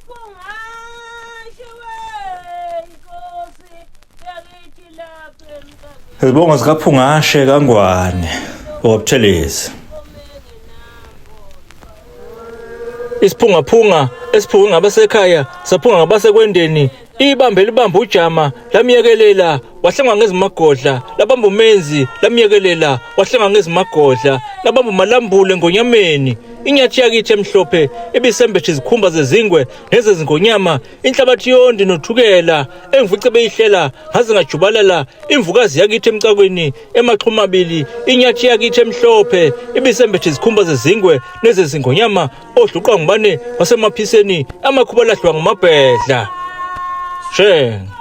Uphungashe wenkosi yakithi lapha emkakeni. Izibongo zikaPhungashe kaNgwane owaButhelezi. Isiphungaphunga esiphuke ngabasekhaya saphunga ngabasekwendeni ibambe libamba ujama lamyekelela wahlengwa ngezimagodla labamba umenzi lamyekelela wahlengwa ngezimagodla labamba umalambule ngonyameni inyathi yakithi emhlophe ebisembethe izikhumba zezingwe nezezingonyama inhlabathi yondi nothukela engifice beyihlela ngaze ngajubalala imvukazi yakithi emcakweni emaxhumabili inyathi yakithi emhlophe ibisembethe izikhumba zezingwe nezezingonyama odluqwa ngubane wasemaphiseni amakhuba lahlwa ngumabhedla shenge.